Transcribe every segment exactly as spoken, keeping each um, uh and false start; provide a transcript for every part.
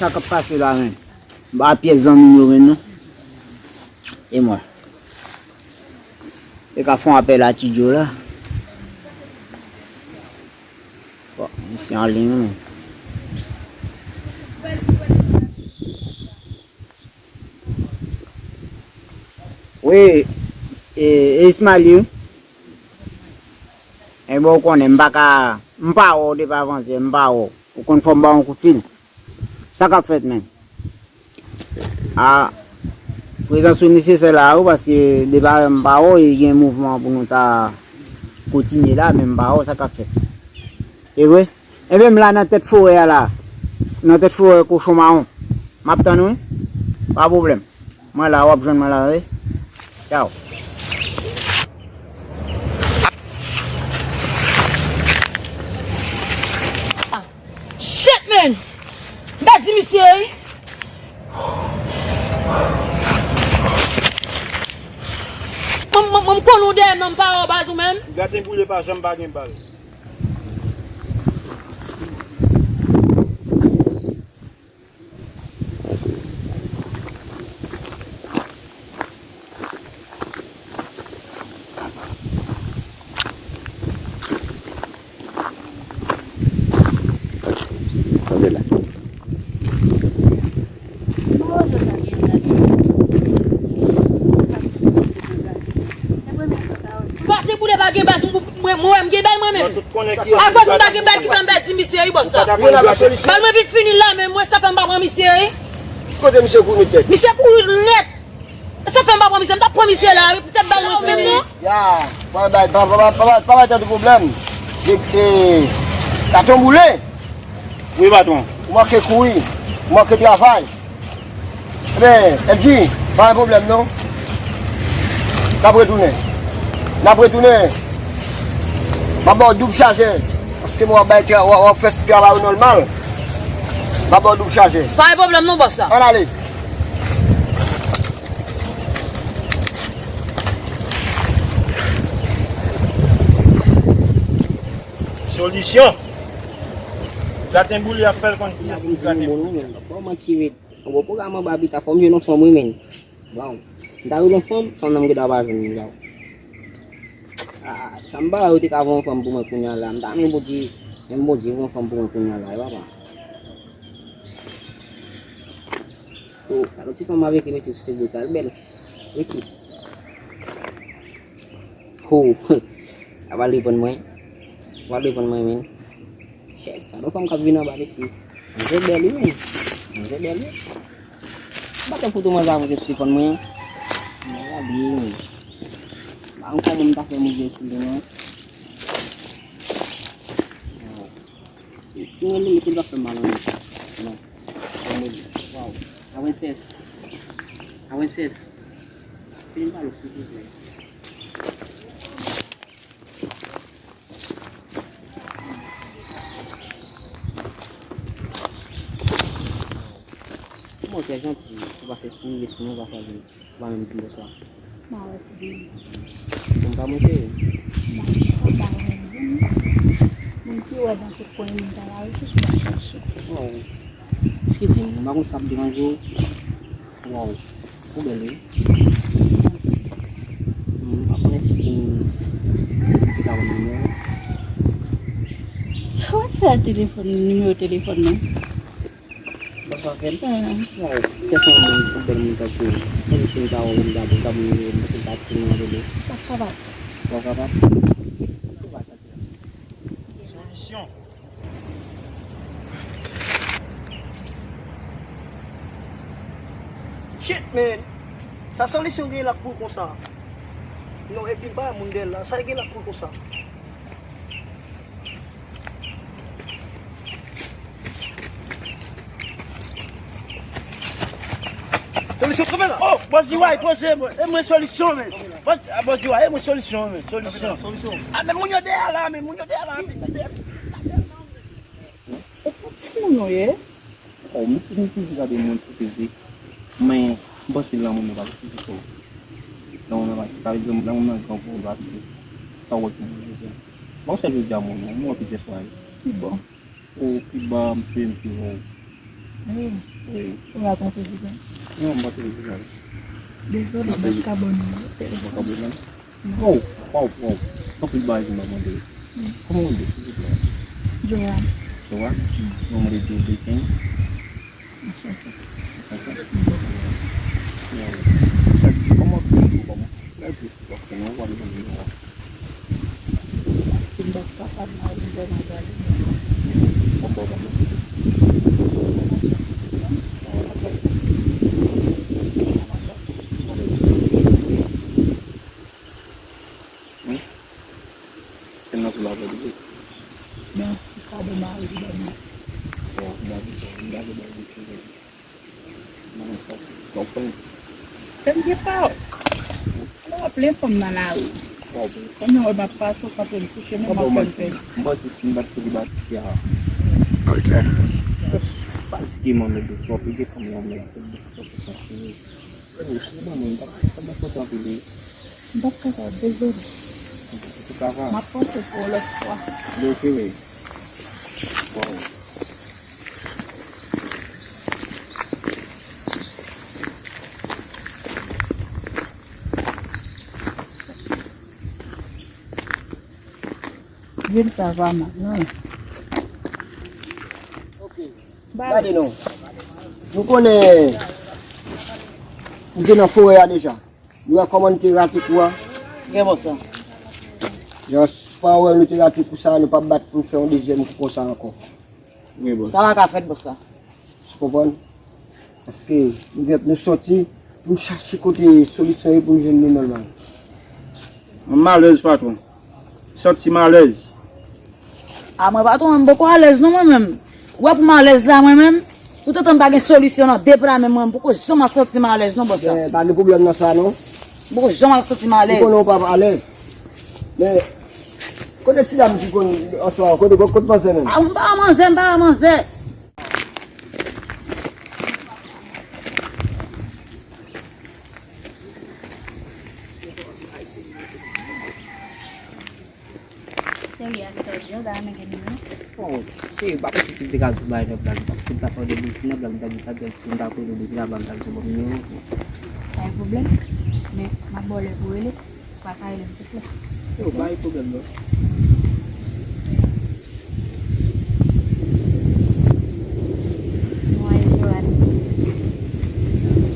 Sa k ap pase la menm? M pa pyès zanmi m yo menm non. E mwen. E ka fè yon apèl a Tidjo la. Bon, misye an liy menm. Wi, e, e Ismaël wi. Enben ou konnen m pa ka, m pa wè w depi avantyè, m pa wè w. Ou konn fò m ba w yon kout fil. Sa k ap fèt menm? A, prezans ou nesesè la wi, paske depi m pa wè w, e gen mouvman pou nou ta kontinye la, men m pa wè w, sa k ap fèt. E vre? Enben m la nan tèt forè a la. Nan tèt forè kochon mawon. M ap tann ou wi. Pa pwoblèm. Mwen la, w ap jwenn mwen la wi. Tchaw. Shit, man! M pèdi misye wi. Mwen, mwen, mwen, m konn ou dèyè m nan, m pa wè w baz ou menm. Graten boule pa janm pa gen bal. Tande la. Graten boule pa gen baz, mwen, mwen, mwen, m gen bal mwen menm. Akoz m pa gen bal ki fè m pèdi misye wi, bòs la. Bal mwen vin fini la, men mwen sa fè m pa pran misye wi. Kote misye kouri tèt? Misye kouri nèt. Sa fè m pa pran misye, m t ap pran misye la wi, poutèt bal mwen fini. Ya, pa bay, pa, pa, pa, pa, pa bay tèt ou pwoblèm. E, e, Graten boule. Wi, patwon. Ou manke kouri, ou manke travay. Ebyen, Edji, pa gen pwoblèm non. N ap retounen. N ap retounen. M ap ba w doub chajè. Paske mwen w ap bay tra-, w ap, w ap fè travay ou nòmal. M ap ba w doub chajè. Pa gen pwoblèm non, bòs la. Ann ale. Solisyon. Graten boule ap fè l konn kiyès ki graten boule. Bon, manti wi. Yon gwo pwogram anba pita, fò m jwenn yon fanm wi, men. Bon, m ta jwenn yon fanm, fanm nan m gentan pa jwenn li la. Ah, sa m pa wè yo te ka voye yon fanm pou mwen kounye a la. M ta renmen Bondye, menm Bondye voye yon fanm pou mwen kounye a la, wi papa. Oh, gade yon ti fanm avèk li mesye sou Facebook la, l bèl. Eki. Ho, sa pral depann mwen. Sa pral depann mwen, men. Shit, gade yon fanm k ap vin anba mesye. Manzè bèl wi, men. Manzè bèl wi. M pa t wè foto manzè avan ke sou telefòn mwen an. Manzè bèl wi, men. M pa konn kòman m ta fè move sou li, non. Si, si mwen li, se l ap fè m mal anyen. Non. Fè m li. Waw. Awen sèz. Awen sèz. Vin pale w, silvouplè. Kòman w trè janti, ou pase sou, ou rive sou mwen, ou pa fè vin. Ou pa menm di m bonswa. M a wè ti bebe. Bon, pa monte. M a wè ti bebe. Moun ki wè nan tout kwen moun ta la, jis pa chèche. Oh. Eskize m, m pa konn sa ap deranje w. Waw. Ou bèl wi. Mèsi. Hmm, m pa konnen si pou m te ka wè nimewo. Sa w ap fè ak telefòn, nimewo telefòn nan? Bòs la fè l. Waw, kèson yon bèl moun tankou w. Mwen di si m ta wè w, m ta, m ta bon nimewo, m ta kite m rele. W ap kapab. W ap kapab? Se pa sa. Solisyon. Shit, man. Sa Solisyon gen la pou l konsa. Non, epi ba moun dèyè l la. Sa gen la pou l konsa. Solisyon kanpe la. Oh, Bòs Diway, poze mwen. E mwen Solisyon, men. Bòs, ah, Bòs Diway, e mwen Solisyon, men. Solisyon. Solisyon. Ah, men moun yo dèyè la, men moun yo dèyè la, men. Ou pa timoun ou ye? Oh, m, m toujou gade moun sou fizik. Men, m panse lanmou nan pa sou fizik, oh. Lanmou nan pa, sa vle di lanmou nan gran pou ou pa fizik. Sa w wè ki moun yo fè. Bon, se jodi a moun, moun wè plizyè swa. Ki bon. Oh, ki ba, m fè, m fè, oh. Wi, wi, ou la santi bizwen. Non, m pa santi bizwen. Dezole, m pa ka ba w nimewo telefòn. Ou pa ka ba m? Non. Oh, oh, oh. Anpil bagay ki m ap mande. Kòman w rele, silvouplè? Joanne. Joanne? Mwen rele Joe Baking. Anchante. Anchante. Kòman w rele, kòman? Lè plis, paske nou pa bezwen nimewo a. Paske m pa kapab mari m vrèman gade. Kòman w pa kapab? Enfòmasyon ki pou mwen. Kòman w pa kapab? Hmm? Se nan sou la vè di. Men, se kado mari li ban mwen. Bon, m pa di sa, m pa di sa. Fè m gen pa. Ou ap plen fanm nan lari. Fanm nan wè m ap pase, w kanpe m sou chemen, m ap fè m pè. M panse si m pa t selibatè a. Ok. Paske m anmède w twòp, ou gen fanm nan anmède w twòp, ou santi. Oh, si ban mwen, m p ap, m p ap kontan anpil, wi. M p ap kapab, dezole. M p ap kapab. M ap panse pou yon lòt fwa. Ok, wi. Bon. Grenn sa pa mal, non. Gade non. Nou konnen ou te nan forè a deja. Nou wè kòman nou te rate kou a. Gen bon sa. Just pa wè nou te rate kou sa, nou p ap bat pou nou fè yon dezyèm kou konsa ankò. Gen bon sa. Sa pa ka fèt bon sa. Ou konprann? Paske nou, nou sòti pou n chache kote solisyon ye pou n jwenn li nòmal. M alèz, patwon. Santi m alèz. A mwen, patwon, mwen poko alèz non, mwen menm. Ou wè pou m alèz la, mwen menm, poutan m pa gen solisyon nan de pla menm, mwen, m poko janm ap santi m alèz non, bòs la. Men, pa gen pwoblèm nan sa, non. M poko janm ap santi m alèz. Ou konnen w p ap alèz. Men, kote ti dam ki konn answa, kote, kote manzè menm? A, m pa manzè, m pa manzè. Serye, ak sa, jan w ta renmen gen li, non? Bon, cheri, m pa panse si m te ka sou bay nòb la, si m ta fè de bouti nòb la, m ta di sa, m ta konnen depi laba, m ta di sa, bon, nimewo. Pa gen pwoblèm, men m ap ba w lè pou rele. Pa ka rele m, souple. Yo, pa gen pwoblèm, non. Mwen, Joanne.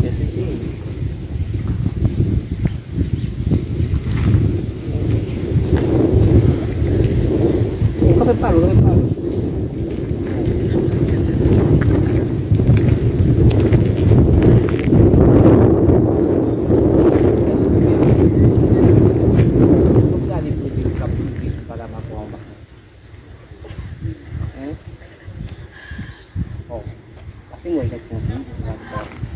Mèsi, cheri. Ou kanpe pale, ou kanpe pale. Hein? Bon, pase mwen jèt konprann.